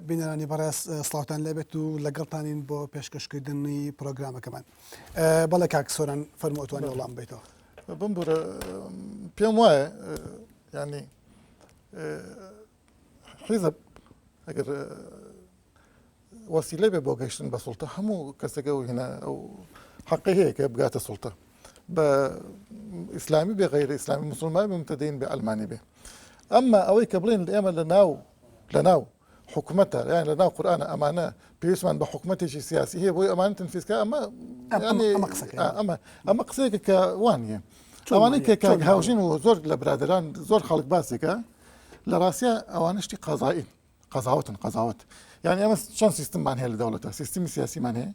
بینەرانی بەڕێز سڵاوتان لێبێت و لەگەڵتانین بۆ پێشکەشکردنی پرۆگرامەکەمان. بەڵێ کاک سۆران فەرموو ئەتوانی وەڵام بیتەوە. بمبورە پێم وایە ینی حیزب ئەگەر وەسیلە بێ بۆ گەشتن بە سوڵتە هەموو کەسەکە و هێنا ئەو حەقی هەیە کە بگاتە سوڵتە بە ئیسلامی بێ غەیرە ئیسلامی مسلمان بێ متدین بێ ئەلمانی بێ ئەمما ئەوەی کە بڵێن ئێمە لە ناو لە ناو حکومەتە یان لە ناو قورئانە ئەمانە پێویستمان بە حکومەتێکی سیاسی هەیە بۆی ئەمانە تەنفیزکە ئەمە ئەمە ئەمە قسەیەکە کە وانە ئەوانەی کە کاک هاوژین و زۆر لە برادران زۆر خەڵک باسێکە لە ڕاستە ئەوانە شتی قەزائین قەزاوتن قەزاوت یعنی ئەمە چەند سیستممان هەیە لە دەوڵەتە سیستمی سیاسیمان هەیە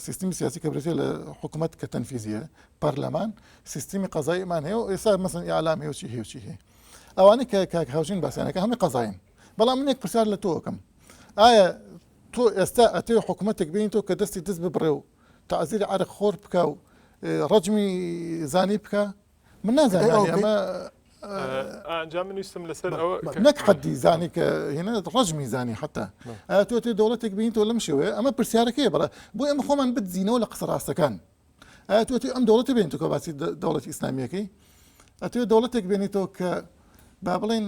سیستمی سیاسی کە بریتیە لە حکوومەت کە تەنفیزیە پەرلەمان سیستمی قەزاییمان هەیە و ئێستا مەسن ئیعلام هەیە و چی هەیە و چی هەیە ئەوانەی کە کاک هاوژین باسیانەکە هەمووی قەزاین بەڵام من یەک پرسیار لە تۆ ئەکەم ئایا تۆ ئێستا ئەتەوێ حکوومەتێک بینی تۆ کە دەستی دز ببڕێ و تعزیری عەرق خۆر بکە و ڕەجمی زانی بکە من نازانم ئەمە ئەنجام من ویستم لەسەر ئەوە نەک حەدی زانی کە هێنا ڕەجمی زانی حتا ئایا تۆ تێ دەوڵەتێک بینی تۆ لەم شێوەیە ئەمە پرسیارەکەی بەڵێ بۆ ئێمە خۆمان بدزینەوە لە قسە ڕاستەکان ئایا تۆ ئەم دەوڵەتی بێنیتەوە کە باسی دەوڵەتی ئیسلامیەکەی ئەتوێ دەوڵەتێک بێنیتەوە کە با بڵێن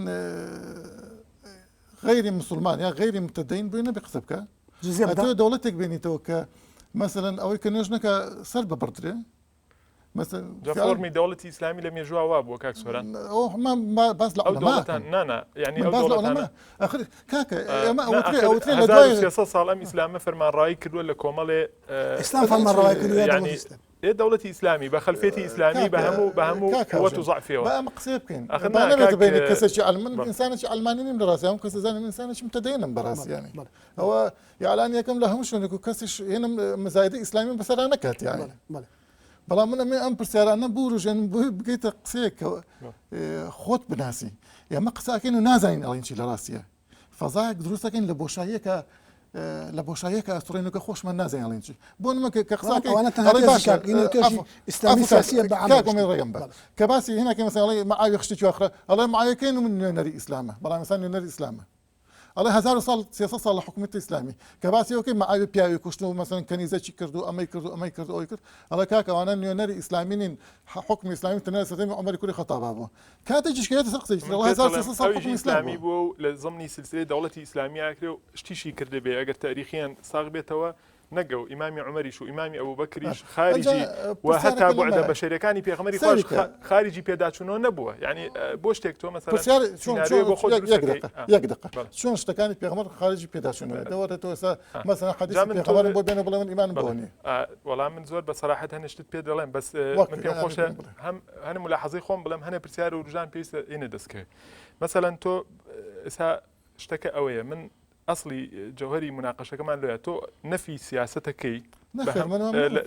غیری مسلمان یا غیری متدین بووی نەبێ قسە بکە ئەتوێ دەوڵەتێک بێنیتەوە کە مەسەلەن ئەوەی کە نوێژ نەکە سەر ببڕدرێ فۆرمی دەوڵەتی ئیسلامی لە مێژووا وا بووە کاک سۆران باس لە دەوڵەتان نا نا یعنی ئەو دەوڵەتانە ئەخر کاکە ئێمە ئەوترێ ئەوترێ لە دوای 300 ساڵ ئەم ئیسلامە فەرمانڕایی کردووە لە کۆمەڵێ ئیسلام فەرمانڕەوای کردووە یعنی ئێ دەوڵەتی ئیسلامی بە خەلفێتی ئیسلامی بە هەموو بە هەموو قوت و زەعفیەوە با ئەمە قسەیە بکەین ئەخر با نەبێتە بینی کەسێکی عەلمن ئینسانێکی عەلمانی نیم لە ڕاستی هەموو کەس دەزانێت من ئینسانێکی متەدەینم بەڕاستی یانی ئەوە یاعلان یەکەم لە هەموو شوێنێک و کەسیش هێنم مزایدە ئیسلامی بەسەرا نەکات یانی بەڵام من ئەمێ ئەم پرسیارانە بوروژێنم بۆی بگەیتە قسەیەک خۆت بناسی ئێمە قساکەین و نازانین ئەڵین چی لە ڕاستیە فەزایەک دروستەکەین لە بۆشاییەکە لە بۆشاییەکە ئەسوڕێنەکە خۆشمان نازانین ئەڵێن چی بۆ نمە کە قساکەی ئیسلامی سیاسیە بە ڕێگەم بە کە باسی هێناکە مەسەڵی معاویە شتێکی واخرە ئەڵێ معاویەکەین من نوێنەری ئیسلامە بەڵام ئینسان نوێنەری ئیسلامە ئەڵێ هەزار ساڵ 300 ساڵ لە حکوومەتی ئیسلامی کە باسی ئەوکەی معاویە پیاوی کوشتن و مەسەن کەنیزەکی کرد و ئەمەی کرد و ئەمەی کرد و ئەوی کرد ئەڵێ کاکە ئەوانە نوێنەری ئیسلامی نین حکومی ئیسلامی تەنیا سەردەمی عومەری کوڕی خەتابا بوو کاتێکیش کە یەتە سەر قسەی من پێت دەڵێم ئەویش ئیسلامی بووە و لە زمنی سلسلەی دەوڵەتی ئیسلامی ئاکرێ و شتیشی کردبێ ئەگەر تاریخیان ساغ بێتەوە نەگەو ئیمامی عومەریش و ئیمامی ئەبوبەکریش خارجی و هەتا بوعدە بەشەریەکانی پێغەمبەری خواش خارجی پێداچوونەوە نەبووە یعنی بۆ شتێک تۆ مەسەلەن سیناریۆ بۆ خۆت دروست دەکەی یەک دقە چۆن شتەکانی پێغەمبەر خارجی پێداچوونەوە دەوەرە تۆ ئێستا مەسەلەن حەدیسی پێغەمبەرم بۆ بێنە بڵێ من ئیمانم بەوە نییە وەڵام من زۆر بە سەراحەت هەنێ شتت پێ دەڵێم بەس من پێم خۆشە هەم هەنە ملاحەزەی خۆم بڵێم هەنێ پرسیار و وروژان پێویستە ئینە دەستکەوێت مەسەلەن تۆ ئێستا شتەکە ئەوەیە من ئەسڵی جەوهەری موناقەشەکەمان لۆیە تۆ نەفی سیاسەتەکەی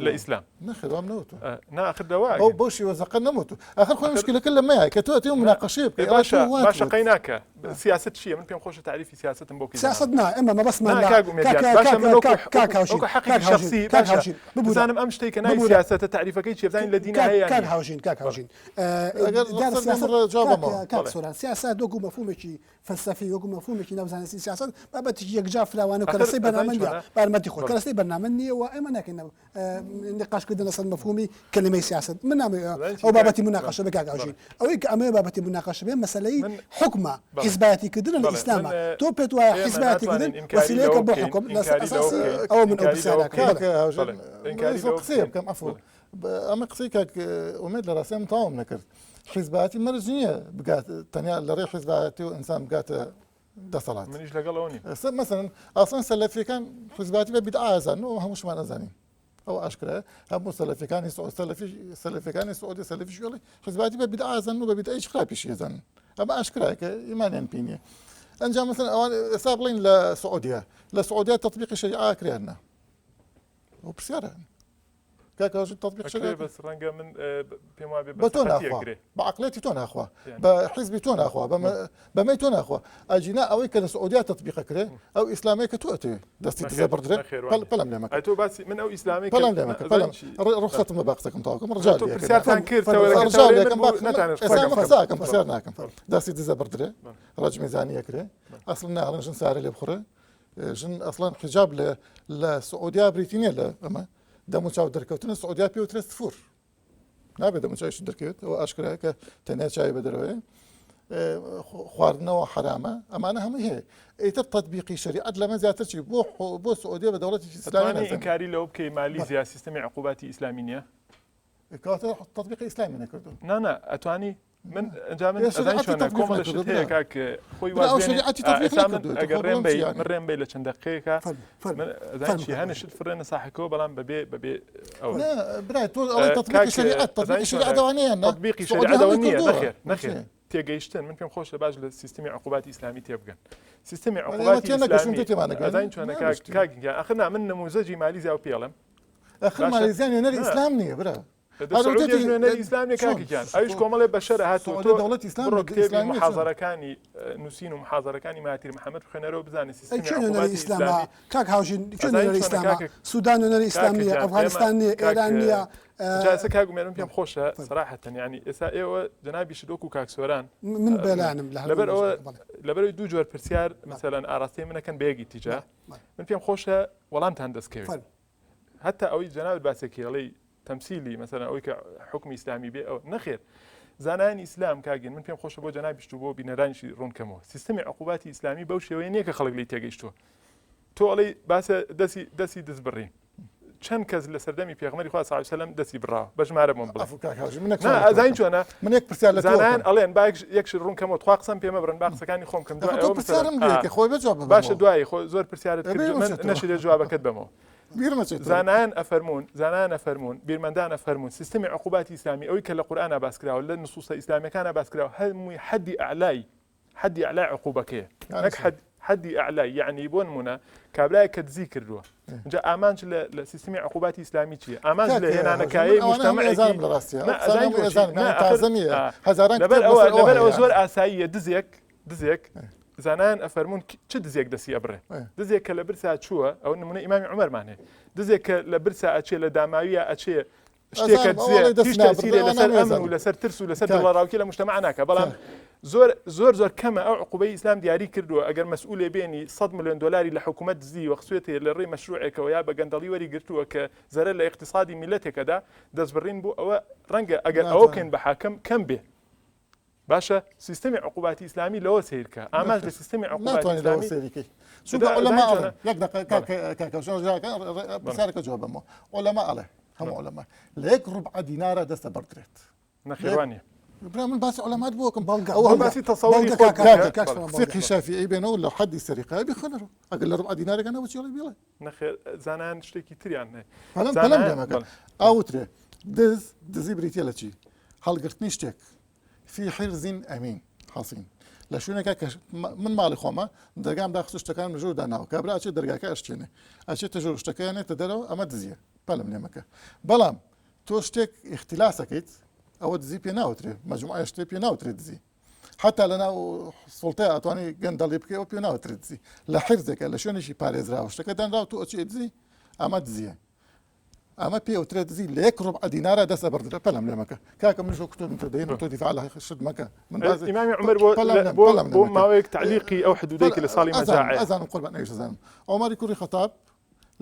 لە ئیسلام نەخێر وام نەوتووە نا ئەخر دەوا بەو بەو شێوە زەقە نەموتوو ئەخر خۆی مشکلەکە لەمەیە کە تۆ ئەتەوێ مناقەشەیە بکەی باشە باشە قەی ناکە سیاسەت چییە من پێم خۆشە تاریفی سیاسەتم بۆ بکەی سیاسەت نا ئێمە مەبەستمان نا کاک ئومێد گیان باشە من وەکو کاک هاوژین وەکو حەقێکی شەخسی باشە بزانم ئەم شتەی کە ناوی سیاسەتە تاریفەکەی چییە بزانین لە دینا هەیە یان کاک هاوژین کاک هاوژین ئەگەر سیاسەت جوابمەوە کاک سۆران سیاسەت وەکو مەفهومێکی فەلسەفی وەکو مەفهومێکی ناو زانستی سیاسەت بابەتێکی یەکجار فراوانە و کەرەستەی بەرنامە نییە بارمەتی خۆی کەرەستەی بەرنامە نییە و ئێمە ناکەین نقاشکردن لەسەر مەفهومی کەلمەی سیاسەت من نامەوێ ئەو بابەتی مناقەشە بێ کاک ئاژین ئەوەی کە ئەمەوێ بابەتی مناقەشە بێ مەسەلەی حوکمە حیزبایەتی کردنە لە ئیسلامە تۆ پێت وایە حیزبایەتی کردن وەسیلەیەکە بۆ حوکم لەسەر ئەساسی ئەوە من ئەو پرسیارە کاک هاوژین قسەیە بکەم عەفو ئەمە قسەی کاک ئومێد لە ڕاستیا من تەواوم نەکرد حیزبایەتی مەرج نییە بگات تەنیا لە ڕێی حیزبایەتی و ئینسان بگاتە دەسەڵات منیش لەگەڵ ئەوە نیم مەسەن ئاسان سەلەفیەکان حیزبایەتی بە بیدعا ئەزانن و هەمووشمان ئەزانین ئەو ئاشکرایە هەموو سەلەفیەکانی سعود سەلەفی سەلەفیەکانی سعودی سەلەفی شوێڵی حیزبایەتی بە بیدعا ئەزانن و بە بیدعایش خراپیشی ئەزانن ئەمە ئاشکرایە کە ئیمانیان پێ نییە ئەنجام مەسەن ئەوان ئێستا بڵین لە سعودیە لە سعودیە تطبیقی شەریعە کرێن نا ئەو پرسیارە. کاکە هاژین تەطبیق ئەکرێ شەریعەت بەس ڕەنگە من پێم وابێ بە تۆ بە سەقەتی ناخوا ئەگرێ. بە عەقڵیەتی تۆ ناخوا یانی. بە حیزبی تۆ ناخوا بە بەمەی تۆ ناخوا ئەجینا ئەوەی کە لە سعودیا تەطبیق ئەکرێ ئەو ئیسلامەیە کە تۆ ئەتەوێ دەستی دزە نەخێر بڕدرێ نەخێر پەل وانیە. پەلم لێ مەکە ئەی تۆ باسی من ئەو ئیسلامەی کە پەلم لێ مەکە پەلم ئەزانی چی ڕوخسەتم بە با قسەکەم تەواو کەم ڕجا تۆ لێ ئەکەم پرسیارتان کرد فەرموو تەوەرەکە ڕجا تەوەرەی لێ من ئەکەم با بوو نەتانێت ئێستا قسەکەم من بکەم. قسە ئەکەم بەڵێ. پرسیار ناکەم بەڵێ. دەستی دزە بڕدرێ بەڵێ. ڕەجمی زانی ئەکرێ بەڵێ. ئەسڵ ناڵێن ژن سارە لێ بخوڕێ ژن ئەسڵەن حیجاب لە لە سعودیا بریتی نییە لە ئەمە دەموچاو دەرکەوتنە سعودیا پێوترێ سفور نابێت دەموچاویش دەرکەوێت ئەوە ئاشکرایە کە تەنیا چاوی بە دەرەوەیە خواردنەوە حرامە ئەمانە هەمووی هەیە ئیتر تطبیقی شریعەت لەمە زیاتر چی بۆ بۆ سعودیە بە دەوڵەتی ئیسلامی ئەتوانی ئینکاری لەوە بکەی مالیزیا سیستەمی عقوباتی ئیسلامی نییە؟ کەواتە تطبیقی ئیسلامی نەکردو. نا نا ئەتوانی من ئەنجا من ئەزانی چۆنە کۆمەڵە شت هەیە کاک خۆی واز بێنێ ئێستا من ئەگەر ڕێم بەی من ڕێم بەی لە چەند دەقەیەکە من ئەزانی چی هەنێ شت فڕێنە ساحەکەوە بەڵام بەبێ بەبێ ئەوە برای تۆ ئەڵێ تطبیقی شەریعەت تطبیقی شەریعەت ئەوە نییە تطبیقی شەریعەت ئەوە نییە نەخێر نەخێر تێگەیشتن من پێم خۆشە باش لە سیستمی عقوباتی ئیسلامی تێبگەن سیستمی عقوباتی ئیسلامی ئەزانی چۆنە کاک کاک گیان ئەخر نا من نموزەجی مالیزیا و پێڵم ئەخر مالیزیا نوێنەری ئیسلام نییە برا سعودیەش نوێنەری ئیسلام نیە کاکە گیان ئەویش کۆمەڵێ بەشەرە هاتووە تۆ دەوڵەتی ئیسلام بڕۆ کتێبی محازەرەکانی نووسین و محازەرەکانی ماتیر محەممەد بخوێنەرەوە بزانە سیستمی کێ نوێنەری ئیسلامە کاک هاوژین کێ نوێنەری ئیسلامە سودان نوێنەری ئیسلام نیە ئەفغانستان نیە ئێران نیە جا کاک ئومێد من پێم خۆشە سەراحەتەن یعنی ئێستا ئێوە جەنابیشت وەکو کاک سۆران من بەلانم لە لەبەر ئەوە لەبەرەوەی دوو جۆر پرسیار مەسەلەن ئاراستەی منەکەن بە یەک ئیتیجا من پێم خۆشە وەڵامتان دەستکەوێت هەتا ئەوەی جەنابت باسێکی ئەڵێی تەمسیلی مەسەلەن ئەوەی کە حوکمی ئیسلامی بێ ئەوە نەخێر زانایانی ئیسلام کاگین من پێم خۆشە بۆ جەنابیشت و بۆ بینەرانیشی ڕوون کەمەوە سیستمی عقوباتی ئیسلامی بەو شێوەیە نییە کە خەڵک لێی تێگەیشتووە تۆ ئەڵێی باسە دەستی دەستی دز بڕین چەند کەس لە سەردەمی پێغمەری خوا صلی الله علیه دەستی بڕاوە بە ژمارە بۆم بڵێ عەفو کاک هاوژین من نا ئەزانی چۆنە من یەک پرسیار لە تۆ زانایان ئەکەم. ئەڵێن با یەک شت ڕوون کەمەوە تخوا قسەم پێ مەبڕن با قسەکانی خۆم کەم دوای ئەخۆ تۆ ئەوە پرسیارم مثلا لێ کە خۆی بە جواب باشە بەمەوە. دوایی خۆ زۆر پرسیارت ئەبێ کرد من بمەچێتەوە. نەشی لە جوابەکەت بەمەوە بیرمەچێتەوە. زانایان ئەفەرموون زانایان ئەفەرموون بیرمەندان ئەفەرموون سیستمی عقوباتی ئیسلامی ئەوەی کە لە قورئانا باس کراوە لە نصوصە ئیسلامیەکانا باس کراوە هەمووی حەدی ئەعلای حەدی ئەعلای عقوبەکەیە یعنی نەک چی؟ حەد حەدی ئەعلای یعنی بۆ نمونە کابرایەک کە دزی کردووە جا ئامانج لە لە سیستمی عقوباتی ئیسلامی چییە ئامانج کاک لە هاوژین، من هێنانەکایەی ئەوانە هەموو مجتەمعێکی ئێزانم لە ڕاستیە نا ئەو قسانە ئەزانی هەموو بۆچی ئێزانم نا یعنی ئەخر تازە نییە ئا، هەزاران لەبەر کتێب ئەوە لەسەر ئەوە لەبەر هەیە ئەوە زۆر یعنی. ئاساییە دزێک دزێک زانایان ئەفەرموون چ دزێک دەسی ئەبڕێ دزێک کە لە برسا چووە ئەو نمونە ئیمامی عومەرمان هەیە دزێک کە لە برسا ئەچێ لە داماویە ئەچێ شتێکە دزێ هیچ تەسیرێ لەسەر ئەمن و لەسەر ترس و لەسەر دڵەڕاوکێ لە مجتەمع ناکە بەڵام زۆر زۆر زۆر کەمە ئەو عقوبەی ئیسلام دیاری کردووە ئەگەر مەسئولێ بێنی 100 ملیۆن دلاری لە حکوومەت دزی وەخسوێتێ لە ڕێی مەشروعێکەوە یا بە گەندەڵی وەری گرتووە کە زەرەر لە ئیقتیسادی میلەتێکەدا دەستبڕین بۆ ئەوە ڕەنگە ئەگەر ئەوە بکەین بە حاکم کەم بێ باشە سیستەمی عقوباتی ئیسلامی لەوە سەیر کە ئامانج لە سیستەمی عقوباتی ناتوانێت لەوە ئیسلامی سەیری کەی چونکە دا- عولەما زانی ئەڵێن چۆنە؟ یەک دەقە بەڵێ. کاک کاک پرسیارەکە جواب بەمەوە عولەما ئەڵێ هەموو عولەما لە یەک ڕوبعە دینارە دەستە بڕدرێت نەخێر وا نییە برا من باسی عولەمات بۆ کەم بەڵگە ئەوە بۆ هەموو باسی تەسەوری بەڵگە خۆت کاک بکە. کاک کاک بەڵێ. سۆران بەڵگە فقهی شافعی بێنەوە لە حەدی سەریقە بیخوێنەرەوە ئەگەر لە ڕوبعە دینارەکە نەبوو چی ئەڵێ بیڵێ نەخێر زانایان شتێکی تریان هەیە پەلەم پەلەم زانایان لێ مەکە بەڵێ. ئاوترێ دز دزی بریتیە لە چی هەڵگرتنی شتێک فی حرز امین حصین لە شوێنێکا کە من ماڵی خۆمە دەرگام داخست شتەکان لە ژوور داناوە کابرا ئەچێت دەرگاکە ئەشکێنێ ئەچێتە ژوور شتەکەیان نێتە دەرەوە ئەمە دزیە پەلم لێ مەکە بەڵام تۆ شتێک ئیختلاسەکەیت ئەوە دزی پێ ناوترێ مەجموعە شتێ پێ ناوترێ دزی حتا لە ناو سڵتە ئەتوانی گەندەڵی بکەی ئەو پێ ناوترێ دزی لە حرزێکە لە شوێنێکی پارێزراوە شتەکە دانراوە تۆ ئەچی دزی ئەمە دزیە ئەمە پێ ئەوترێ دزی لە یەک ڕوبعە دینارە دەست ئەبڕدرێ پەلەم لێ مەکە کاکە منیش وەکو تۆ متدەین تۆ دیفاع لە شت مەکە من باز ئیمامی عومەر بۆ پەلەم لێ- بۆ پەلەم لێ بۆ مەکە. ماوەیەک تعلیقی ئەو حدودەی کە لە ساڵی ئەزانم مەجاعەیە ئەزانم قوربان ئەویش ئەزانم عومەری کوڕی خەتاب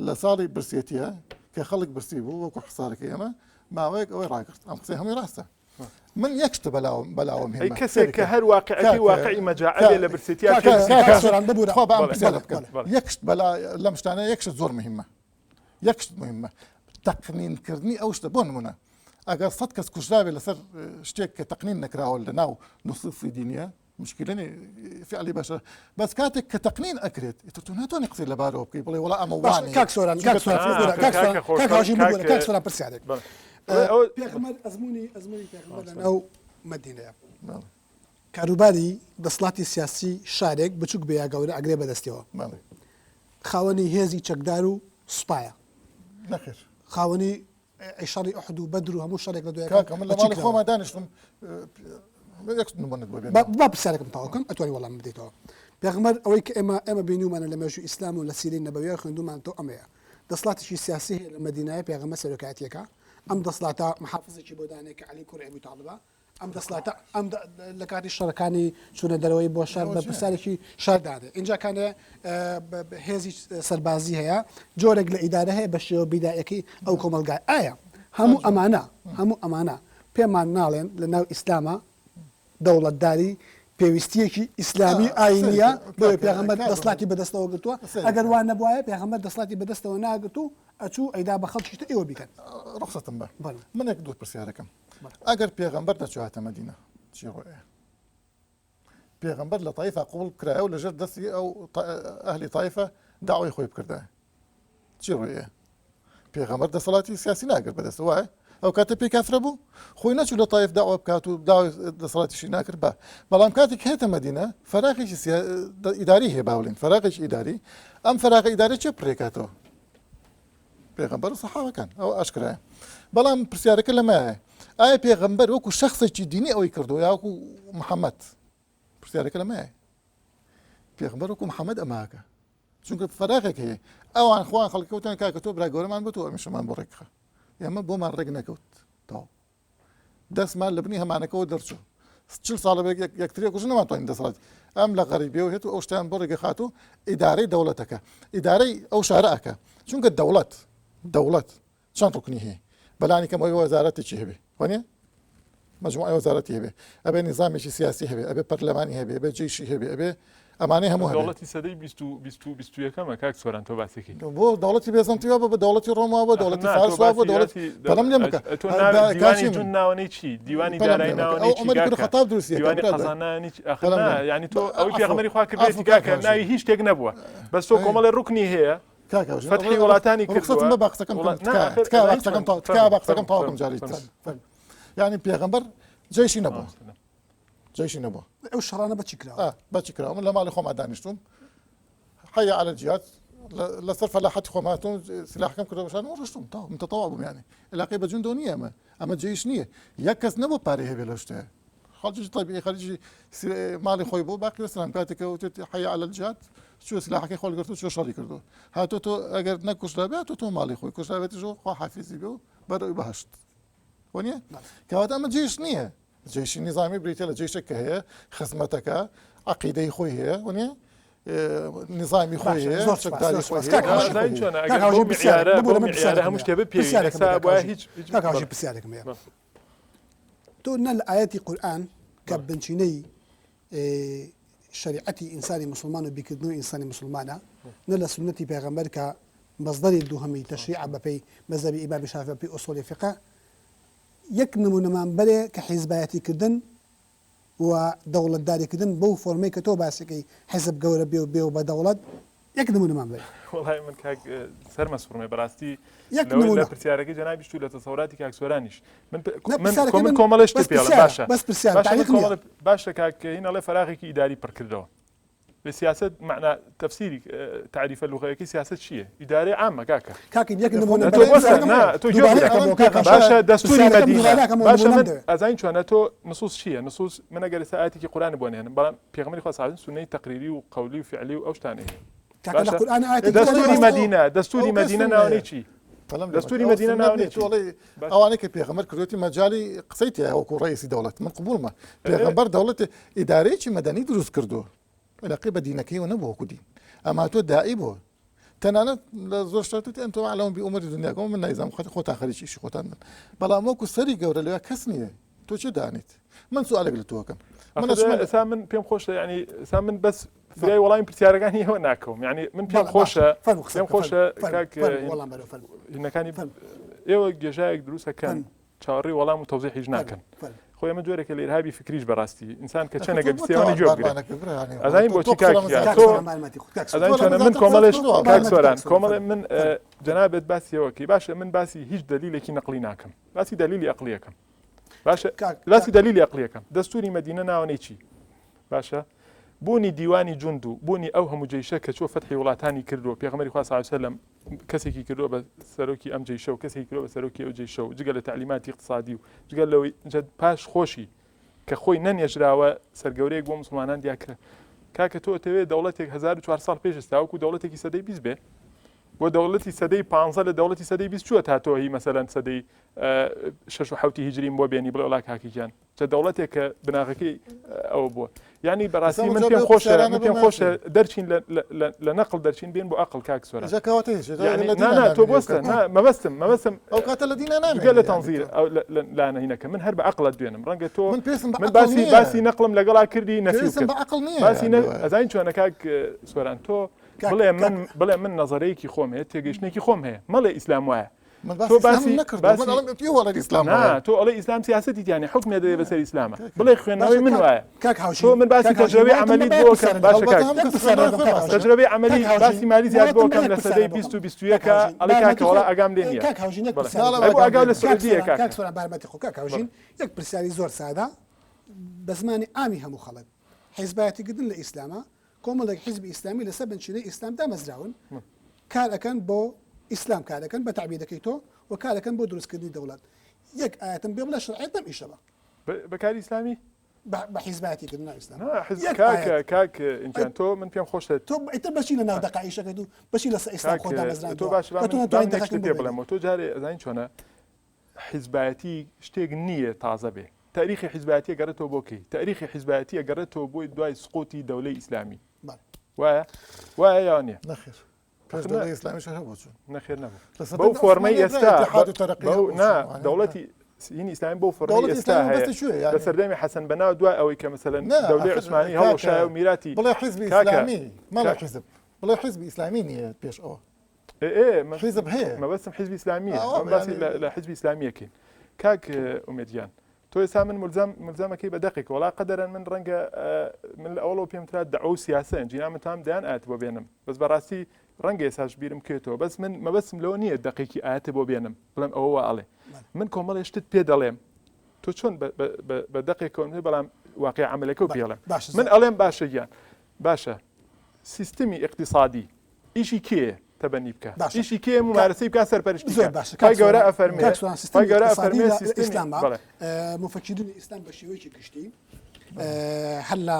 لە ساڵی برسێتیە کە خەڵک برسی بوو وەکو حسارەکەی ئێمە ماوەیەک ئەوەی ڕاگرت ئەم قسەی هەمووی ڕاستە من یەک شتە بەلاوم بەلاوم ئەی هێمە کەسێک کە هەر واقعەکەی واقعی مەجاعە بێ لە برسێتیا کاک- کێ کاک- برسی کاک سۆران ببورە. خوا با ئەم بەڵێ. پرسیارە بکەم بەڵێ. یەک شت بەلا لەم شتانە یەک شت زۆر مهمە یەک شت مهمە تەقنین کردنی ئەو شتە بۆ نمونە ئەگەر سە کەس کوژراوێ لەسەر شتێک کە تەقنین نەکراوە لە ناو نوسوسی دینیە مشکلە فعلی بەشە بەس کاتێک کە تەقنین ئەکرێت ئیتر تۆ ناتوانانی قسەی لەبارەوە بکەی بڵێ وڵا ئەمە باش وانە کاک سۆران کاک سۆران ببورە، کاک سۆران کاکە خۆش، کاک هاوژین کاک- ببورە کاک سۆران پرسیارێک بەڵێ. ئەوە پێغەمبەر ئەزموونی ئەزموونی پێغەمبەر لە ناو مەدینەیە کاروباری دەسەڵاتی سیاسی شارێک بچوک بێ یا گەورە ئەگرێ بەدەستیەوە خاوەنی هێزی چەکدار و سوپایە. نەخێر. خاوەنی شەڕی ئوحد و بەدر و هەموو شەڕێک لە دوایەکان کاکە من لە بە چی ماڵی کراوە؟ خۆمان دانیشتم یەک نمونەت بۆ بێنم. با با پرسیارەکەم تەواو کەم ئەتوانی وەڵامم بدەیتەوە. پێغەمبەر ئەوەی کە ئێمە ئێمە بینیومانە لە مێژووی ئیسلام و لە سیرەی نەبەویە خوێندوومانەتەوە ئەمەیە دەسڵاتێکی سیاسی هەیە لە مەدینایە پێغەمبەر سەرۆکایەتیەکە ئەم دەسڵاتە محافزێکی بۆ دانێ کە عەلی کوڕی ئەبی تاڵبە ئەم دەسڵاتە ئەم لە کاتی شەڕەکانی چوونە دەرەوەی بۆ شار بەرپرسیارێکی شار دادێ ئینجا کانێ هێزی سەربازی هەیە جۆرێک لە ئیدارە هەیە بە شێوە بیدایەکەی ئەو کۆمەڵگای ئایا هەموو ئەمانە هەموو ئەمانە پێمان ناڵێن لە ناو ئیسلامە دەوڵەتداری پێویستیەکی ئیسلامی ئاینیە بۆیە پێغەمبەر دەسڵاتی بەدەستەوە گرتووە ئەگەر وا نەبوایە پێغەمبەر دەسڵاتی بەدەستەوە ناگرت و ئەچوو ئەیدا بە خەڵکی تر ئێوە بیکەن. ڕوخسەتم بە من یەک دوو پرسیارەکەم ئەگەر پێغەمبەر نەچواتە مەدینە چی ڕۆیە پێغەمبەر لە تایفە قوبڵ بکرایە و لەژێر دەستی ئەو ئەهلی تایفە داوای خۆی بکردایە چی ڕوویە پێغەمبەر دەسەڵاتی سیاسی ناگرت بەدەست وایە ئەو کاتە پێی کافرە بوو خۆی نەچوو لە تایف داوا بکات و داوای دەسەڵاتیشی ناکرد بە بەڵام کاتێک هێتە مەدینە فەراغێکی ئیداری هەیە باڵین فەراغێکی ئیداری ئەم فەراغە ئیداری چێ پڕێکاتەوە پێغەمبەر و سەحابەکان ئەو ئاشکرایە بەڵام پرسیارەکە لەمایە ئایا پێغەمبەر وەکو شخصێکی دینی ئەوەی کردو یاوەکو محەممەد پرسیارەکە لەمایە پێغەمبەر وەکو محەممەد ئەماکە چونکە فەراغێک هەیە ئەوان خۆیان خەڵکەوتیان کاکە تۆ برا گەورەمان بۆ تۆ ئەمیشەمان بۆ ڕێکخە ئێمە بۆمان ڕێک نەکەوت تاو دەستمان لە بنی هەمانەکەەوە دەرچوو چل ساڵە یەکتری کوژ نەماتوانین دەسەڵات ئەم لە غەریبیەوە هێت و ئەو شتیان بۆ ڕێگە خات و ئیدارەی دەوڵەتەکە ئیدارەی ئەو شارە ئەکە چونکە دەوڵەت دەوڵەت چەند ڕکنی هەیە بەلانی کەم ئەوەی وەزارەتێکی هەبێ وانە مجموعی وەزارەتی هەبێ ئەبێ نظامێکی سیاسی هەبێ ئەبێ پەرلەمانی هەبێ ئەبێ جیشی هەبێ ئەبێ ئەمانەی هەموو هەبێ دەوڵەتی سەدەی 20 و 21ەمە کاک سۆران تۆ باسێکی بۆ دەوڵەتی بێزەنتی وا بۆ بە دەوڵەتی ڕۆما بۆ دەوڵەتی نا، تۆ فارس وا بۆ باسی دەوڵەت باسی پەلەم لێ مەکە تۆ هەر ناوی با- دیوانی کاچی من جون ناوەنەی چی دیوانی پەلەم دارایی لێ مەکە ناوەنەی ئەو چی عومەری کوڕی کاکە خەتاب دروستی ئەکا دیوانی برادەر قەزانانی چی ئەخر پەلەم نا لێ یعنی تۆ ئەوەی عەفو پێغەمبەری خوا عەفو کردوێتی کاک کاکە هاژی ناوی هیچ شتێک نەبووە بەس تۆ ئەی کۆمەڵێ ڕوکنی هەیە کاک هاژی فەتحی وڵاتانی ڕوخسەتم کردووە بە با قسەکەم وڵات بکەم نا تکایە ئاخر تکایە با ئەزانی قسەکەم چۆن تەواو تکایە فەرموو با قسەکەم فەرموو تەواو کەم فەرموو جارێکی تر فەرموو فەرموو یعنی پێغەمبەر جەیشی نەبوو جەیشی نەبوو ئەو شەڕانە بە چی کراوە؟ ئا بەچی کراوە من لە ماڵی خۆما دانیشتوم حي على الجهاد لەسەر فەلاحەتی خۆم هاتوم سلاحەکەم کردەوە شان و ڕشتم تا متطوع بووم یعنی علاقەی بە جوندەوە نییە ئەمە ئەمە جەیش نییە یەک کەس نەبوو پارەی هەبێ لەو شتەیە خەڵکی طبیعی خەریکی ماڵی خۆی بوو باقی وەسلام کاتێک کە وتێتی حي على الجهاد چوە سلاحەکەی خۆڵ گرت و چوە شەڕی کردو هاتۆ تۆ ئەگەر نەکوژرابێت تۆ تۆ ماڵی خۆی کوژرابێتیش و خوا حافیزی بێ و بەرەوی بەهەشت وەنیە کەواتە ئەمە جێش نییە جەیشی نیزامی بریتە لە جەیشێک کە هەیە خزمەتەکە عقیدەی خۆی هەیە وەنیە نظامی خۆی هەیە زۆر چەکداری سپاس، خۆی زۆر هەیە سپاس. ئەوانەی خۆی هەیە. چۆنە کاک ئەگەر هاوژین بەو پرسیارێک، معیارە ببورە بەو من معیارە پرسیارێکم هەموو هەیە. شتێ بپێوین پرسیارێکم ئێستا هەیە کاک بۆیە هاوژین. هیچ هیچ کاک هاوژین بەڵێ. پرسیارێکم هەیە بەڵێ. تۆ نە لە ئایەتی قورئان کە بنچینەی شەریعەتی ئینسانی موسڵمان و بیرکردنەوەی ئینسانی موسڵمانە نە لە سوننەتی پێغەمبەر کە مەسدەری دووهەمی تەشریعە بەپێی مەزهەبی ئیمامی شافعی بەپێی ئوسوڵی فیقە یەک نمونەمان بەرێ کە حیزبایەتی کردن و دەوڵەتداری کردن بەو فۆرمەی کە تۆ باسیەکەی حیزب گەورە بێ و بێ و بە دەوڵەت یەک نمونەمان بەرێ. وەڵای من کاک سەرمە سوڕمێ بەڕاستی یەک لەوەی لە نمونە. پرسیارەکەی جەنابیشت و لە تەسەوراتی کاک سۆرانیش من پ- نە من پرسیارەکەی کۆ من من کۆمەڵێ شتت بەس پێ ئەڵێم پرسیارە باشە بەس پرسیارە باشە من تەعلیق نییە. کۆمەڵێ باشە کاک هین ئەڵێ فەراغێکی ئیداری پڕ کردەوە لە سیاسەت مەعنا تەفسیری تەعریفە لوغەیەکەی سیاسەت چییە؟ ئیدارەی عامە کاکە. کاکە یەک نموونە تۆ بەسە نا تۆ گوێ دووبارە بگرە. ئەکەمەوە کاکە باشە دەستوری پرسیارەکەم مەدینە دووبارە ئەکەمەوە باشە نموونەم من دەوێ. ئەزانی چۆنە تۆ نصوص چییە؟ نصوص من ئەگەر ئێستا ئایەتێکی قورئان بۆ نەهێنم بەڵام پێغەمبەری خوا صلی اللە علیه و سلم سوننەی تەقریری و قەولی و فعلی و ئەو شتانەی هەیە. کاکە لە باشە قورئان ئایەتێکی تیا دەستوری نییە. مەدینە دەستوری ئەو کەس مەدینە سوننەیە. ناوەنەی چی؟ فەلەم لێ دەستوری مەکە. ئەو مەدینە سوننەت ناوەنەی نییە. چی؟ تۆ ئەڵێی باشە. ئەوانەی کە پێغەمبەر کردوویەتی مەجالی قسەی تیایە وەکوو ڕەئیسی دەوڵەت من قبوڵمە پێغەمبەر دەوڵەت ئیدارەیەکی مەدەنی دروست کردووە علاقەی بە دینەکەیەوە نەبوو وەکو دین ئەما تۆ داعی بووە تەنانەت لە زۆر شتات وتی ئەنتم ئەعلەم بئومور دنیاکم من نایزانم خۆت خۆتان خەریکی ئیشی خۆتان بن بەڵام وەکو سەری گەورە لەوێ کەس نییە تۆ چێ دانیت من سوالێک لە تۆکەم من ئەچمە ئێستا من پێم خۆشە یعنی ئێستا من بەس فریای وەڵامی پرسیارەکانی ئێوە ناکەوم یعنی من پێم خۆشە پێم خۆشە کاک هینەکانی ئێوە گێژایەک دروستەکەن چاوەڕێی وەڵام و تەوزیحیش ناکەن. خۆ ئێمە جۆرێکە لە ئیرهابی فکریش بەڕاستی ئینسان کە چەنەگە بیستێوانە گوێ بگرێ ئەزانی بۆچی کاک تۆ ئەزانی چۆنە من کۆمەڵێش کاک سۆران کۆمەڵێ من جەنابت باسی ئەوەکەی باشە من باسی هیچ دەلیلێکی نەقلی ناکەم باسی دەلیلی ئەقلیەکەم باشە باسی دەلیلی ئەقلیەکەم دەستوری مەدینە ناوەنەی چی باشە؟ بوونی دیوانی جوند و بوونی ئەو هەموو جەیشە کە چووە فەتحی وڵاتانی کردووە، پێغەمبەری خوا صلی اللە علیە وسلم کەسێکی کردووە بە سەرۆکی ئەم جەیشە و کەسێکی کردووە بە سەرۆکی ئەو جەیشە و جگە لە تەعلیماتی ئیقتسادی و جگە لەوەی جا پاش خۆشی کە خۆی نەنێژراوە سەرگەورەیەک بۆ موسڵمانان دیاکرا. کاکە تۆ ئەتەوێ دەوڵەتێک 1400 ساڵ پێش ئێستا وەکوو دەوڵەتێکی سەدەی 20 بێ؟ بۆ دەوڵەتی سەدەی پانزە لە دەوڵەتی سەدەی 20 چووە تا تۆ هی مەسەلەن سەدەی شەش و حەوتی هیجریم بۆ بێنی بڵێ وەڵا کاکە گیان چە دەوڵەتێک کە بناغەکەی ئەوە بووە یعنی بەڕاستی من پێم خۆشە من پێم خۆشە دەرچین لە نەقل دەرچین بێن بۆ ئەقل کاک سۆران تۆ بۆستە مەبەستم مەبەستم ئەو کاتە لە دینا نامێنێ لە تەنزیر لا نەهینەکە من هەر بە عەقڵت دوێنم ڕەنگە تۆ من پێستم من باسی باسی نەقلم لەگەڵا کردی نەفی بە عەقڵ نییە باسی ئەزانی چۆنە کاک سۆران تۆ بڵێ من بڵێ من نەزەرەیەکی خۆم هەیە تێگەیشتنێکی خۆم هەیە مەڵێ ئیسلام وایە من باسی تۆ باسی ئیسلامم نەکردووە باسی من ئەڵێم پێ وەڵێ ئیسلام نا وایە تۆ ئەڵێ ئیسلام سیاسەتی تیانە حوکمێ دەدەی بەسەر ئیسلامە کاک بڵێ خوێندنەوەی باشە من کاک وایە کاک تۆ هاوژین من باسی کاک هاوژین تەجرەبەی ماوەتم عەمەلیت بە یەک بۆ پرسیارە کەم باشە لەگەڵ هەڵبەتە کاک هەموو یەک کەس پرسیارە خوێندنەوەی لەگەڵ خۆی کاک ڕاستە هاوژین تەجرەبەی کاک عەمەلی هاوژین باسی مالی زیاد ماوەتم بۆ بە کەم یەک لە پرسیارە سەدەی بۆ 20 کەم و کاک 21 هاوژین ئەڵێ کاکە بارمەتی خۆ وەڵا ئاگام لێ نییە کاک هاوژین یەک بەڵێ پرسیارە ناڵێم ئەی بۆ بۆ ئاگام ئاگاو لێ لە نییە کاک سعودیە سۆران کاک کاکە سۆران بارمەتی خۆ کاک بەڵێ هاوژین یەک پرسیاری زۆر سادە بە زمانی عامی هەموو خەڵک حیزبایەتیکردن لە ئیسلامە کۆمەڵێک حیزبی ئیسلامی لەسەر بنچینەی ئیسلام دامەزراون، کار ئەکەن بۆ ئیسلام کار ئەکەن بە تەعبیرەکەی تۆ و کار ئەکەن بۆ دروستکردنی دەوڵەت. یەک ئایەتم پێ بڵێ شەرعیەت بەم ئیشە بە. بە کاری ئیسلامی؟ بە حیزبایەتی کردن ناو ئیسلام. نا حیزب یەک کاکە ئایەت. کاک ئینجان تۆ من پێم خۆشە. تۆ ئیتر بەچی لە ناو دەقا ئیشەکەیت و بەچی لەسەر ئیسلام کاک خۆت تۆ دامەزراندووە باشە با کە تۆ من با نەتوانی من یەک دەقەکەم شتت بۆ پێ بێنی. بڵێمەوە تۆ جارێ ئەزانی چۆنە حیزبایەتی شتێک نییە تازە بێ تاریخی حیزبایەتی ئەگەڕێتەوە بۆ کەی؟ تاریخی حیزبایەتی ئەگەڕێتەوە بۆی دوای سقوتی دەولەی ئیسلامی. بەڵێ. وایە؟ وایە یا نییە؟ نەخێر. پێش دەولەی ئیسلامیش هەر هەبوو چوون. نەخێر نەبوو. لە بەو سەردەمی فۆرمەی عوسمانییە ئێستا ئیتحاد و تەرەقی بەو هەبوو نا چوون وانە. دەوڵەتی هینی ئیسلامی بەو فۆرمەی دەوڵەتی ئێستا ئیسلامی هەیە مەبەستی کوێیە لە یانی؟ سەردەمی حەسەن بەنا دوای ئەوەی کە مەسەلەن نا دەولەی ئاخر عوسمانی کاکە هەڵوەشایە و میراتی بڵێ حیزبی کاکە ئیسلامی مەڵێ کاک حیزب بڵێ حیزبی ئیسلامی نییە پێش ئەوە. ئێ ئێ من حیزب هەیە. مەبەستم حیزبی ئیسلامییە. ئاوا ئەمن باسی یانی لە لە حیزبی ئیسلامییەکەین. کاک ئومێد گیان تۆ ئێستا من ملزەم ملزەمەکەی بە دەقێک وەڵا قەدەرەن من ڕەنگە من لە ئەوڵەوە پێم ترا دەعوە و سیاسە جینا من تام دەیان ئاەت بۆ بێنم بەس بەڕاستی ڕەنگە ئێساش بیرم بکەوێتەوە بەس من مەبەستم لەوە نییە دەقێکی ئاەتە بۆ بێنم بڵێم ئەوە وا ئەڵێ من کۆمەڵێ شتت پێ دەڵێم تۆ چۆن بە دەقێکەوە بەڵام واقع عملەکە و پێڵێم من ئەڵێم باشە گیان باشە سیستمی ئیقتیسادی ئیشی کێیە تەبەنی بکا باشە ئیشی کێیە مومارەسەی بکا سەرپەرشتی زۆر بکا باشە خوای کاک گەورە سۆران ئەفەرمێ کاک سۆران خوای سیستمی گەورە ئیقتیسادی ئەفەرمێ لە سیستمی ئیسلاما بەڵێ موفەکیرونی ئیسلام بە شێوەیەکی گشتی هەر لە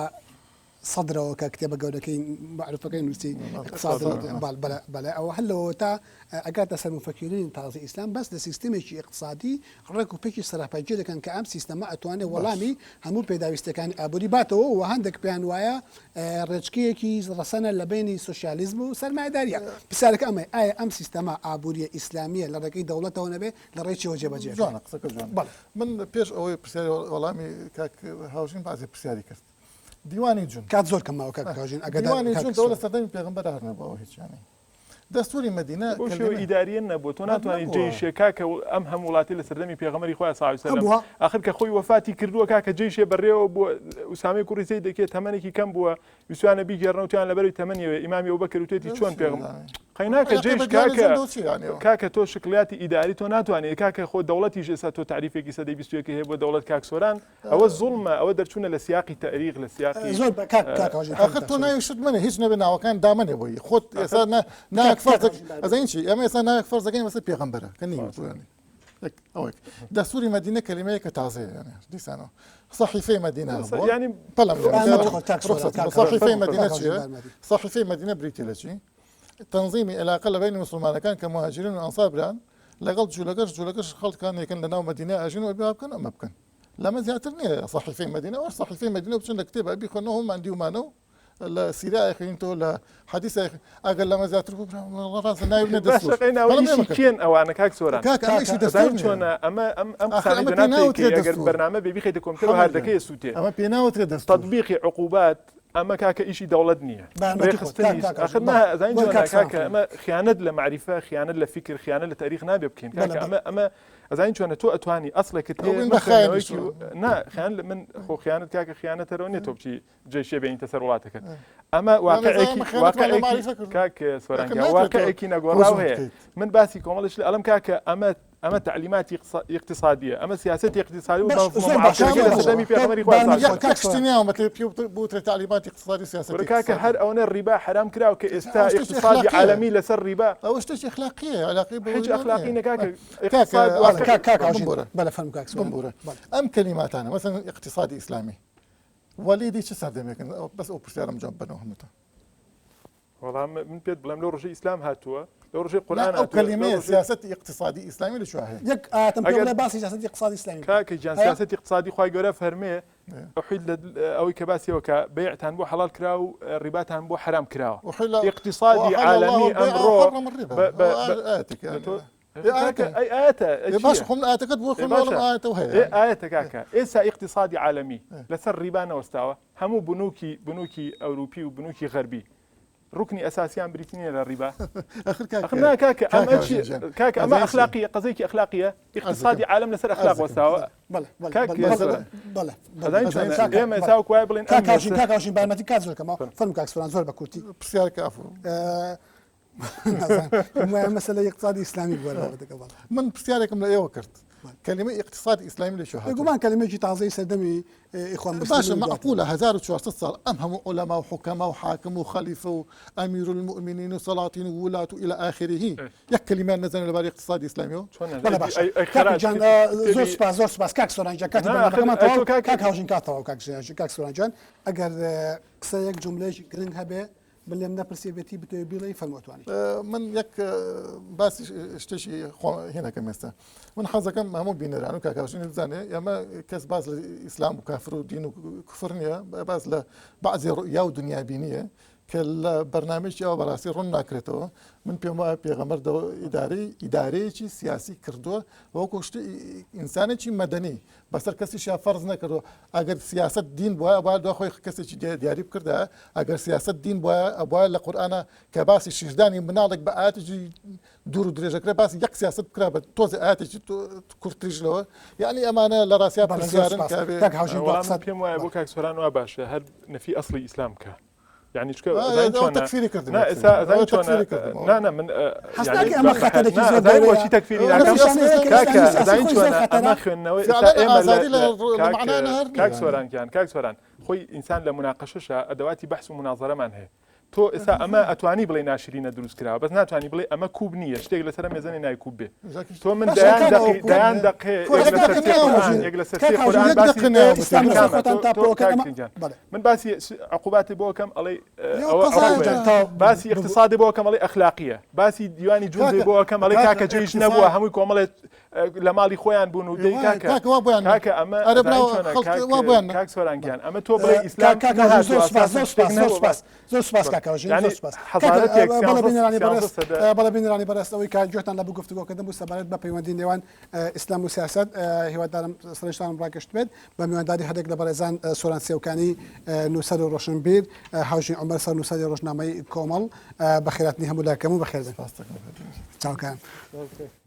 سەدرەوە کە کتێبە گەورەکەی مەعروفەکەی نووسی اقتصاد بەڵێ بەڵێ ئەوە هەر لەوە تا ئەگاتە سەر موفەکیرینی تازەی ئیسلام بەس لە سیستمێکی ئیقتسادی ڕێک و پێکی سەراپاگیر دەکەن کە ئەم سیستەمە ئەتوانێ وەڵامی هەموو پێداویستیەکانی ئابووری باتەوە و هەندێک پێیان وایە ڕێچکەیەکی ڕەسەنە لە بەینی سۆسیالیزم و سەرمایەداریە. پرسیارەکە ئەمەیە ئایا ئەم سیستەمە ئابووریە ئیسلامیە لە ڕێگەی دەوڵەتەوە نەبێ لە ڕێی چیەوە جێبەجێ ئەکرێ؟ جوانە قسەکە جوانە. بەڵێ. من پێش ئەوەی پرسیاری وەڵامی کاک هاوژین بەعزێ پرسیاری کرد. دیوانی جوند. کات زۆر کەم ماوە کاک هاوژین ئەگەدار دیوانی کاک جوند ئەوە لە سۆران. سەردەمی پێغەمبەرا هەر نەبووە ئەوە هیچ یانی. دەستوری مەدینە بەو شێوە ئیداریە نەبووە تۆ ناتوانانی جەیشێ کاکە ئەم هەم وڵاتی لە سەردەمی پێغەمبەری خۆی صلی الله علیه و سلم ئاخر کە خۆی وەفاتی کردووە کاکە جەیشێ بەڕێوە بووە ئوسامەی کوڕی زەید دەکێت تەمەنێکی کەم بووە ویستویانە بیگێڕنەوە تویان لەبەری تەمەنیەوە ئیمامی ئەبوبەکر وتێتی چۆن پێغم قەیناکە جەیش کاکە کاکە تۆ شکلیاتی ئیداری تۆ ناتوانێت کاکە خۆ دەوڵەتیش ئێستا تۆ تعریفێکی سەدەی 21 هەیە بۆ دەوڵەت کاک سۆران ئەوە زوڵمە ئەوە دەرچوونە لە سیاقی تەئریخ لە سیاقی زۆر بە کاک کاک هاوژین ئاخر تۆ ناوی شت منە هیچ نەبێ ناوەکان دامەنێ بۆی خۆت ئێستا ناوێک فەرز ئەزانین چی ئێمە ئێستا ناوێک فەرز دەکەین بەسەر پێغەمبەرە کە نیوە ئەوەیەک دەستوری مەدینە کەلیمەیە کە تازەیە یانێ دیسانەوە صحیفەی مەدینە هەبووە ینی بەڵام صحیفەی صحیفەی مەدینە چییە صحیفەی مەدینە بریتیە لە چی تەنزیمی ئەلاقە لە بەینی موسڵمانەکان کە موهاجرین و ئەنسار بران لەگەڵ جوولەکەش جوولەکەش خەڵکانێکن لە ناو مەدینە ئەژین و ئەبێ وا بکەن ئەمە بکەن لەمە زیاتر نییە صحیفەی مەدینە وەش صحیفەی مەدینە بچن لە کتێبە بیخوێنەوە هەموومان دیومانە و لە سیرە ئەخوێنیتەوە لە حەدیث ئەگەر لەمە زیاتر بوو ڕاستە ناوی بنێ دەستور باشە قەینا بەڵام ئیشی ئێمە کە- کێن ئەوانە کاک سۆران کاکە ئەمە ئیشی دەستور ئەزانی نییە چۆنە ئەمە ئەم ئەم ئاخر قسانەی ئەمە پێ جەنابت ناوترێ دەیکەی ئەگەر دەستور بەرنامە بێ بیخەیتە کۆمپیوتەر و حەمە گیان هاردەکەی ئەسووتێ ئەمە پێ ناوترێ دەستور تەتبیقی عقوبات ئەمە کاکە ئیشی دەوڵەت نییە بەرنامەتی خۆت کاک ڕێکخستنیش کاک ئاخر هاوژین نا بەڵێ ئەزانی بۆ چۆنە کاک سۆران کاکە فەرموو ئەمە خیانەت لە مەعریفە خیانەت لە فیکر خیانەت لە تاریخ نابێ بکەین بەڵێ کاکە بەڵێ ئەمە ئەمە ئەزانی چۆنە تۆ ئەتوانی ئەسڵێکت ئەو هەیە بن من بە خایەنیش خوێندنەوەیەکی نا خیان لە من خۆ خیانەت کاکە خیانەتەرەوە نییە تۆ بچی جێشێ بێنیتە سەر وڵاتەکەت ئەمە واقعێکی واقعێکی کاک سۆران گیان واقعێکی نەگۆڕاو هەیە من باسی کۆمەڵش لە ئەڵم کاکە ئەمە ئەمە تەعلیماتی ئیقتیسادیە، ئەمە سیاسەتی ئیقتیسادی و باش، مەفهومە زۆر باشە، معاصرەکەی زۆر لە باشە. سەردەمی پێغەمبەری خوا بارمەجی سازکردووە. خۆ، کاک یەک شتی سۆران. نییە مەترێ پێ بوترێ تەعلیماتی ئیقتیسادی و سیاسەتی وەرە کاکە ئیقتیسادی. هەر ئەوەنە ڕیبا حەرام کراوە کە ئێستا ئەوە شتێکی ئیقتیسادی ئەخلاقییە. عالەمی لەسەر ڕیبا ئەوە شتێکی ئەخلاقییە، عەلاقەی بەوەی هیچ نییە. ئەخلاقی نییە کاکە کاکە ئیقتیساد ئەڵێ، واتە کاک کاک هاوژین، بمبورە. بەلێ فەرموو کاک سۆران. بمبورە. بەلێ. ئەم کەلیماتانە مەسەلەن ئیقتیسادی ئیسلامی وەلیدی چ سەردەمێکن؟ بەس ئەو پرسیارەم جواب بەنەوە هەمووتان. وەڵا من پێت بڵێم لەو ڕۆژەی ئیسلام هاتووە لەو ڕۆژەی قورئان نا ئەو هاتووە لەو کەلیمەیە ڕۆژەی سیاسەتی ئیقتیسادی ئیسلامی لە کوێ هەیە؟ یەک ئایەتم پێ ئەگەر بڵێ باسی سیاسەتی ئیقتیسادی ئیسلامی بکە. کاکە گیان هەیە؟ سیاسەتی ئیقتیسادی خوای گەورە فەرمێ احل ئەوەی کە باسی ئەوە کە بەیعتان بۆ حەڵال کرا و ڕیباتان بۆ حەرام کراوە احل ئیقتیسادی واحل الله عالەمی البيع ئەمڕۆ وحرم الربا بە بە ئەوە بە ئایەتێکە لە تۆ ئێ کاکە ئایەتە ئەی ئایەتە ئەی ئێ باشە چییە؟ خۆ من ئایەتەکەت بۆ ئێ خوێندمەوە باشە ئەڵێم ئایەتە و هەیە ئێ یانی. ئایەتە کاکە ئێستا ئیقتیسادی عالەمی لەسەر ڕیبا نەوەستاوە هەموو بنوکی بنوکی ئەوروپی و بنوکی غەربی ڕوکنی ئەساسیان بریتی نییە لە ڕیبا؟ ئەخر کاکە ئەخر نا کاکە کاکە ئەمە چی هاوژین جان کاکە ئەمە ئەزانی چی ئەخلاقیە قەزێکی ئەخلاقیە ئیقتیسادی عەرزەکەم عالەم لەسەر ئەخلاق عەرزەکەم وەستاوە بەڵێ بەڵێ کاک بەڵێ مەسەلەن بەڵێ بەڵێ ئەزانی ئەزانی چۆنە چی کاکە ئێمە بەڵێ ئێستا وەکو وایە بڵێن ئەم کاک هاوژین مێزە کاک هاوژین بارمەتی کات زۆر کەمە فەرموو کاک سۆران زۆر بە کورتی پرسیارکە عەفو نازانم وایە مەسەلەی ئیقتیسادی ئیسلامی بووە بابەتەکە بەڵێ من پرسیارێکم لە ئێوە کرد کەلیمەی ئیقتیسادی ئیسلامی لە کوێ هاتووە؟ بێگومان کەلیمەیەکی تازەی سەردەمی ئیخوان باشە موسلمین و دواتر. مەعقولە 1400 ساڵ ئەم هەموو عولەما و حوکەما و حاکم و خەلیفە و ئەمیرولموئمینین و سەڵاتین و وولات و ئیلی ئاخریه یەک کەلیمەیان نەزانێ لەبارەی ئیقتیسادی ئیسلامیەوە؟ چۆن بەڵێ ئەی باشە ئەی ئەی کاک خەراج جان کتێبی زۆر سپاس زۆر سپاس کاک سۆران گیان کاتی نا ئاخر بەرنامەکەمان ئەی تۆ تەواو کاک کاک هاوژین کات تەواو کاک ژیان کاک سۆران گیان ئەگەر قسەیەک جوملەیەکی گرنگ هەبێ من لێم نەپرسی بێتی بتەوێ بیڵێی فەرموو ئەتوانی. من یەک باسی شتێکی خۆ هێنەکەم ئێستا من حەزەکەم هەموو بینەران و کاک هاوژینی بزانێ ئێمە کەس باس لە ئیسلام و کافر و دین و کوفر نییە باس لە بەعزێ ڕوئیا و دنیابینیە کە لە بەرنامەیەکی ئەوە بەڕاستی ڕوون ناکرێتەوە من پێم وایە پێغەمبەر ئیدارەی ئیدارەیەکی سیاسی کردووە وەکو شتی ئینسانێکی مەدەنی بەسەر کەسیشیا فەرز نەکردووە ئەگەر سیاسەت دین بوایە ئەبوایە دوا خۆی کەسێکی دیاری بکردایە ئەگەر سیاسەت دین بوایە ئەبوایە لە قورئانا کە باسی شیردانی مناڵێک بە ئایەتێکی دوور و درێژەکرا باسی یەک سیاسەت بکرا بە تۆزێ ئایەتێکی کورتتریش لەوە یعنی ئەمانە لە ڕاستیا بەڵێ زۆر پرسیارن سپاس کە بێ کاک هاوژین دوا وەڵام من قسەت پێم وایە بۆ کاک سۆران وا باشە هەر نەفی ئەسڵی ئیسلام بکا یعنی چکە آه، ئەزانی ئەوە چۆنە تەکفیری کردم نا یەکسەر. ئێستا ئەزانی ئەوە چۆنە تەکفیری کردم ئەوە. نا نا من حەز یعنی ناکەی ئەمە بە- خەتەرێکی نا زۆر ئەزانی گەورەیە. بۆچی تەکفیری ئەوە ناکەم نەفی ئەسڵی ئیسلام کاکە سیاسی ئەزانی خۆی زۆر چۆنە خەتەرە. ئەمە خوێندنەوەی ئێستا فعلا ئێمە لە ئازادی لە لە لە کاک مەعنایانە هەر نییە کاک یعنی. سۆران گیان کاک سۆران خۆی ئینسان لە مناقەشەشا ئەدەواتی بەحس و منازەرەمان هەیە تۆ ئێستا ئەمە ئەتوانی بڵێی ناشرینە دروست کراوە بەس ناتوانی بڵێی ئەمە کوب نییە شتێک لەسەر ئەم مێزەنێ نای کوب بێ تۆ من دەیان دەقی دەیان دەقێ یەک لەسەر سێ قورئان یەک لەسەر سێ قورئان باسی کامە تۆ تۆ کاک گیان من باسی عقوباتی بۆ کەم ئەڵێ ئەوە عقوبەیە باسی اقتصادی بۆ کەم ئەڵێ ئەخلاقیە باسی دیوانی جوزی بۆ کەم ئەڵێ کاکە جێیش نەبووە هەمووی کۆمەڵێ لە ماڵی خۆیان بوون و دەی کاکە کاکە وا بۆیان کاکە ئەمە ئەرێ ئەزانی براوە چۆنە خەڵک کاک وا بۆیان کاک سۆران گیان ئەمە تۆ بڵێ ئیسلام کاک نەهاتووە زۆر سپاس ئەساسەن زۆر شتێک سپاس زۆر نەبووە سپاس زۆر سپاس کاک هاوژین یعنی زۆر سپاس کاکە حەزارەتێک بەڵێ سیانزە بینەرانی سیانزە بەڕێز سەدە بەڵێ بینەرانی بەڕێز ئەوەی کە گوێتان لە بوو گفتوگۆکردن بوو سەبارەت بە پەیوەندی نێوان ئیسلام و سیاسەت هیوادارم سەرنجتانم ڕاکێشت بێت بە میوانداری هەرێک لە بەڕێزان سۆران سێوکانی نووسەر و ڕۆشنبیر هاوژین عومەر سەرنووسەری ڕۆژنامەی کۆمەڵ بەخێراتنی هەموو لایەکەم و بەخێربێن سپاس دەکەم. چاوکان. Okay.